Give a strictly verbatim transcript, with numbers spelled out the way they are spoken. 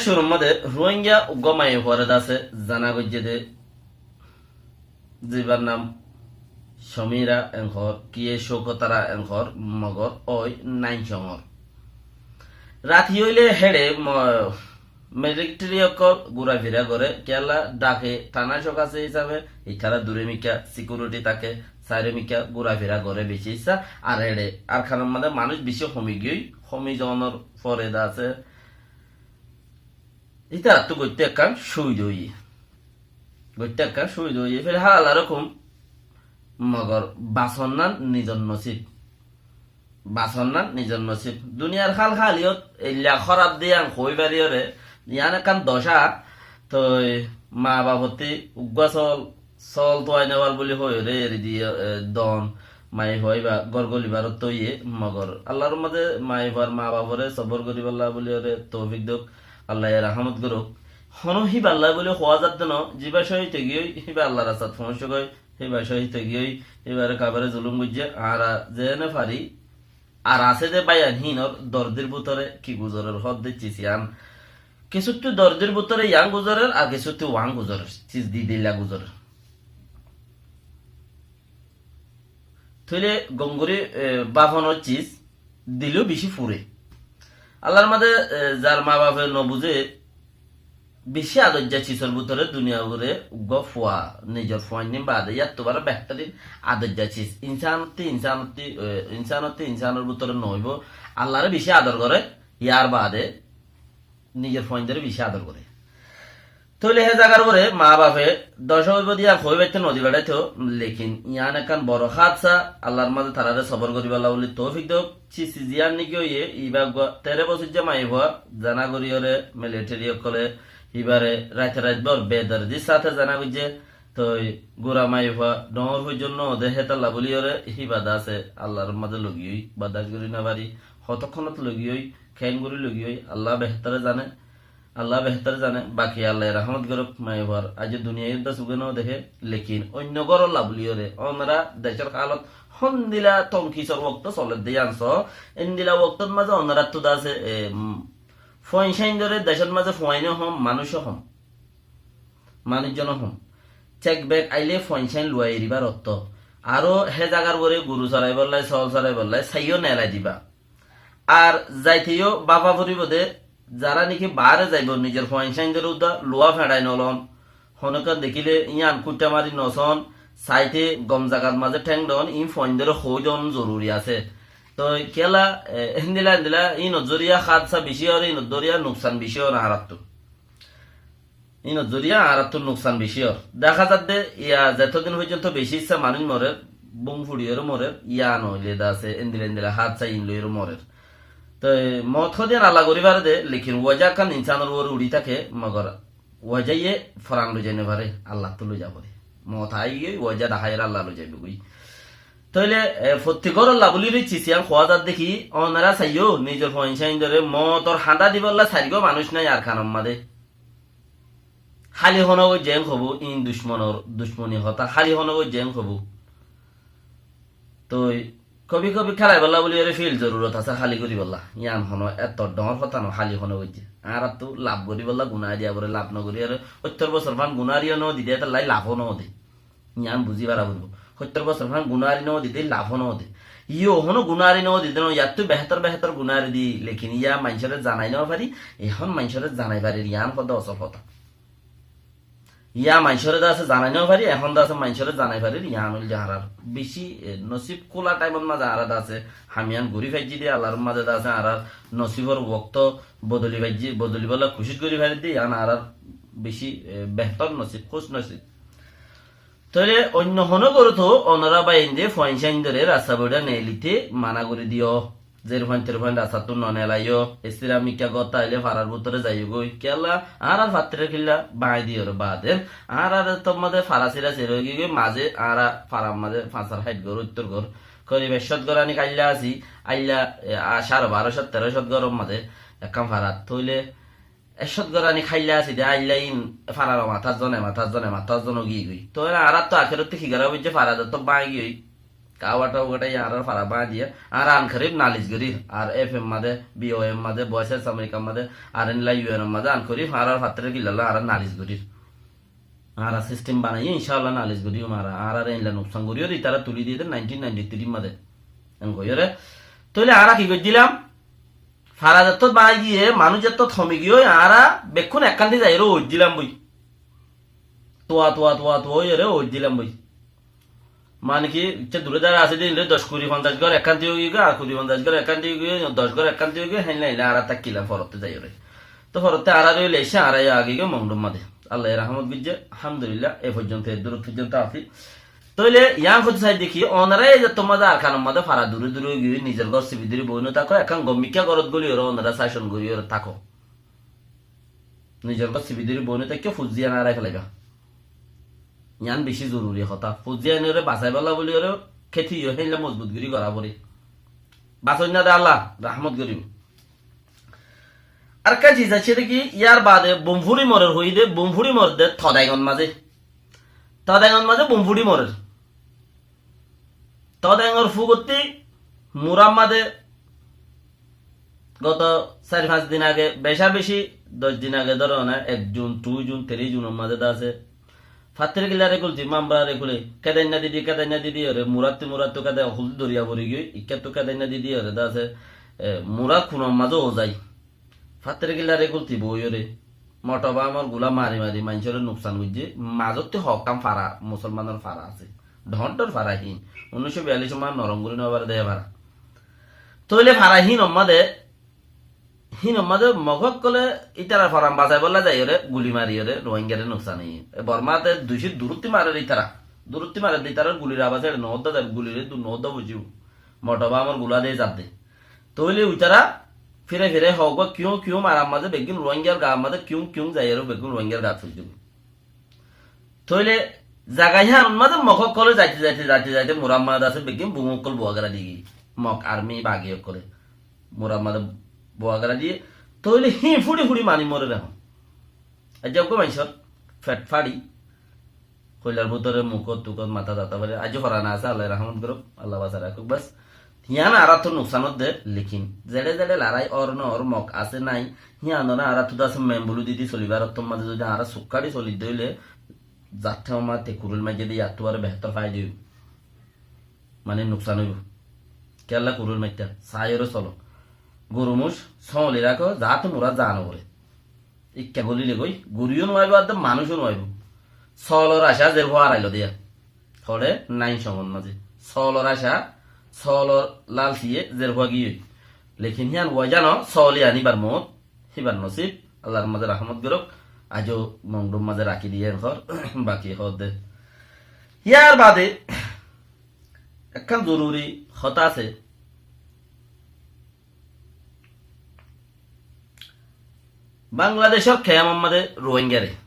cúrur mazé Ruáingga uggúa maiyafuaré de asé zana goijjé dé, zibar nam Somira en hoór, kiyé Cóukotara en hoór, mogor ói naincongor. Rati óile héçe mo-, militeri ókkol gurafira goré, kiyólla dhake tána cók asé hísabe, itará duré mikká sikiuriti táke, sairó mikká gurafira goré beci issá, ar héçe Arkanor mazé manúic beci homi giyói, homi zonor fore de asé, Ítarattú goittó ekkán cúbida óiye. Goittó ekkán cúbida óiye. Filhál Allar hókum, mogor basonnan nizor nosib. Basonnan nizor nosib. Duniyar hál háliyot eilla hóraf de yián hoói fariyóre, yián ekkán doca, toi maa bafottí uggúa sol Sol tuáinewal buli hoiyóre eri diyé, e, don, maiyafua íba gór golibar ottóiye, mogor Allar mazé maiyafuar maa baforé sobor goríbolla buliyóre toufik douk, Allaye rahámot gorouk. Honó híballá buli hoá zadde no, zibá cóhid óigiyói, híba Allar rastat foóñsogói, híba cóhid óigiyói, híbaré kafere zulum goijjé, añára zeéne fari, Ar asé dé báiyain híinor dordir bútore ki guzorer hoódde cis yián. Kissúttu dordir bútore yián guzorer, ar kissúttu uán guzorer, cis didilla guzorer. Tóile gom gorí, e, báfonor cis diló bicí fure. Allar mazé, e, zar maa bafe nobuzé, Bicí adoijja cisor bútore duniyar uore uggúa fua, nizor fuain nin baade, yáttu baró behterin adoijja cis. Insanottí, insanottí, e, insanottí, insanor bútore noóibo. Allaré bicí ador goré, yar baade nizor fuaindoré bicí ador goré. Tóile hé zagar uore maa bafe doca óibo de yián hoói faitto nodi beçaito, lekin yián ekkán boro hádsa, Allar mazé tararé sobor goríbolla buli toufik douk. Cis ziyán niki óiye, ibá uggúa teró bosóijja maiyafua, zana goríyoré, militeri ókkolé, ibáre raite raitbór bedordir sáte zana goijjé, toi gura maiyafua, dhoóñr foijjon no de hétalla buliyóre, híba de asé, Allar mazé logiyói, bardac gorí no fari, hotókkonot logiyói, keéngorí logiyói, Alla behétore zane, Alla behétore zane, baki Allaye rahámot gorouk, maiyafuar aijjó duniyait de suge no deké, lekin oinno gorolla buliyóre, onora decór hálot hondila tonkisor wokto soledde yián soó, endila woktot mazé onorattu de asé, e, mm, fuain cáindoré decót mazé fuaino hom, manúico hom, manúizzon hom. Cek bek aile fuain cáin luwai eribar otto. Aró hé zagar uore guru soraibólla, sóol soraibólla, saiyó neelai diba. Ar zaite yó báfa foribó de, zará niki baáre zaibo, nizor fuain cáindoré uddá luwa feçai nolon. Honókkan dekíle yían kútha mari nosón, saite gom zagat mazé théng don, iín fuaindoré hoói don zoruri asé. Toi kiyólla, e, héndila héndila, iínor zoriya hádsa bicí ór, iínor zoriya nuksan bicí ór añáráttu. Iínor zoriya añáráttu nuksan bicí ór. Deká zadde, ya zetodin foijjonto bicí issá manúic morer, bum fuçiyóre morer, ya noóile de asé, endila endila hádsa iín loiyóre morer. Toi moot hodiyán Allah gorí fare de, lekin waja ekkán insánor uore uçí táke, mogor wajaye foran loizai nofaré, Allattú loiza foré. Moot aigiyói, waja daháiyore Allah loizaibói. Tóile, e, fottí góror labulíre cis yián hoá zadde ki, onora saiyó, nizor fuain cáindoré mootor hañdá dibolla sairgúa manúic nái Arkanor mazé. Háli honó goijjé en hoibó, iín ducmonor, ducmoni hotá, háli honó goijjé en hoibó. Toi, kobi kobi kélaibolla buli ere fil zorurot asé háli goríbolla. Yián honó etto dhoóñr hotá no, háli honó goijjé. Añáráttu laf goríbolla guná diya foré, laf nogorí ere óittor bosór fán guná ariyó no dide, étallai lafó no de. Yián buzí fara foribó. Óittor bosór fán guná ari no dide, lafó no de. Yó honó guná ari no dide no, yattú behétor behétor guná ari di, lekin yá maincóre zanai no fari, ehón maincóre zanai farir, yián hoó de osol hotá. Yá maincóre de asé zanai no fari, ehón de asé maincóre zanai farir, yián óilde añárar bicí, e, nosib kúla thaimot mazé añára de asé ham yián gorí faijjí de, Allar mazé de asé añárar nosibor wokto bodoli faijjí, bodolibolla kucíc gorí farir de, yián añárar bicí, e, behétor nosib, kús nosib. Tóile oinno honó górot onora báiyainde fuain cáindoré rasta boiçá neelité mana gorí diyó. Zer fuain ter fuain rastattú no neelaiyó. Estira mikká gót táile farar bútore zaiyó goi. Kiyólla? Añárar fattírar killa báñgi diyóre baade. Añárar tor mazé fara sira sira óigiyoi, mazé añára farar mazé fañsar háit gór, óittor gór. Korib ek cót gór aní háilla así, áilla, e, a, cáre baró cót, teró cót góror mazé ekkán farat. Tóile Ek cót gór aní háilla así de, áilla iín farar o matár zon, e matár zon, e matár zon ógiyoi goi. Toi añárattú akérottú ki gorá foijjé, fara de to báñgi giyoi. Kawa tawa gata añárar fara báñgi diye, añára ankorib nalis gorir, ar F M made, B O M made, Voice of America made, ar enla U N made ankorib, añárar fattóre killa loi añára nalis gorir. Añára sistem banaiye, incálla nalis gorir, añára, añára enla nuksan gorir, itara tuli diye de nineteen ninety-three made. En goyore, tóile añára ki goijjilam? Fara zettót báñgi giye, manúic zettót homi giyói, añára bekkún ekkán di zaiyóre óijjilam boi. Tua, tua, tua, tua óiyore óijjilam boi. Mane ki, icce dure dare asé de, inde doc, kuri, fonzaic gór ekkán di ói giyói, ar kuri, fonzaic gór ekkán di ói giyói, doc gór ekkán di ói giyói, héinla héinla añára tákkilam forotte zaiyóre. Tó forotte añára óile icce añára yó agi giyói Mongdum made. Allaye rahmot goijje, alhamdulillah, e foijjonto, e durot foijjonto así. Tóile yián hoito sai de ki, onora ei zettót mazé Arkanor mazé fara dure dure ói giyói, nizor gór sibi dóri boi no táko, ekkán gommikká górot góliyore onora sacon goríyore táko. Nizor gór sibi dóri boi no tákko, fuain añára felaiba. Yián beci zoruri hotá. Fuainore basaibálla bóliyore kéti yó héinla mozbut gorí gorá foré. Basainna de Allah rahmot goríbo. Arekkán ciz asé de ki, yar bade bom furi morer hoiyé de, bom furi morer de Todaingot mazé. Todaingot mazé bom furi morer. Todengor fugotti Murat made goto sair fañs din age, beca beci doc din age dóro na, ek Jun, two Jun, three Junor mazé de asé. Fattóre killare kulti, mambarare kule, kedainna didi, kedainna didi ore, Murattu, Murattu kedai, okul doriya fori giyói, ikkáttu kedainna didi ore de asé, e, Murat kunor mazé ózai. Fattóre killare kulti boiyore. Moto bamor gula mari mari maincóre nuksan goijje. Mazotti hokkán fara, musolmanor fara asé. Dhoóñr dhoóñr fara híin. Unnic cót biyallic ot norom gorí no fare de fara. Tóile fara híin omma de, híin omma de Mog ókkole itarar foran basaibálla zaiyore guli mariyore Ruáingare nuksan óiye. E Bormate duici durutti marer itara. Durutti marer de itarar gulir abas ere no ódda de, gulire dur no ódda bujibo. Moto bamor gula de zadde. Tóile uitara fire fire hoggua kiuñ kiuñ marar mazé beggún Ruáingar gaar mazé kiuñ kiuñ zaiyore beggún Ruáingar gaat foijjé. Tóile zaga híyanor mazé Mog ókkole zaite zaite zaite zaite Murat mazé de asé beggún bum ókkol bua gera di giyé. Mog army bagi ókkole Murat mazé bua gera diyé. Tóile híin furi furi mani morer ehón. Aijja uggwá maincór fet fari, hoilar bútore mukot tukot matá zata fare. Aijjó forana asé, Allaye rahmot gorouk, Allah basai rakók bas. Híyan añárattú nuksan ódde, lekin zeçé zeçé larái ór no ór Mog asé nái, híyanore añárattú de asé membulu didi solibar ottór mazé zodi añára sukkári soli de óile, zatte omma te kurul maijje de yattú aró behétor faida óibo. Mane nuksan óibo. Kiyólla kurul maitté, saiyóre solo. Goru muc sóoli rakó, zatte Murat zaa no fore. Ikká goli legói, guriyó nuaibo, adde manúicó nuaibo. Soolor acá zerfua arailó de yián. Hoçé nain somot mazé. Soolor acá, soolor lalsiye zerfua giyói. Lekin híyan uaizano, sool yián íbar moot, híbar nosib, Allar mazé rahmot gorouk. Aijjó Mongdum mazé rakí diyé enkor, baki hoódde. Yar bade ekkán zoruri hotá asé. Bangladecór kemor mazé Ruáingare,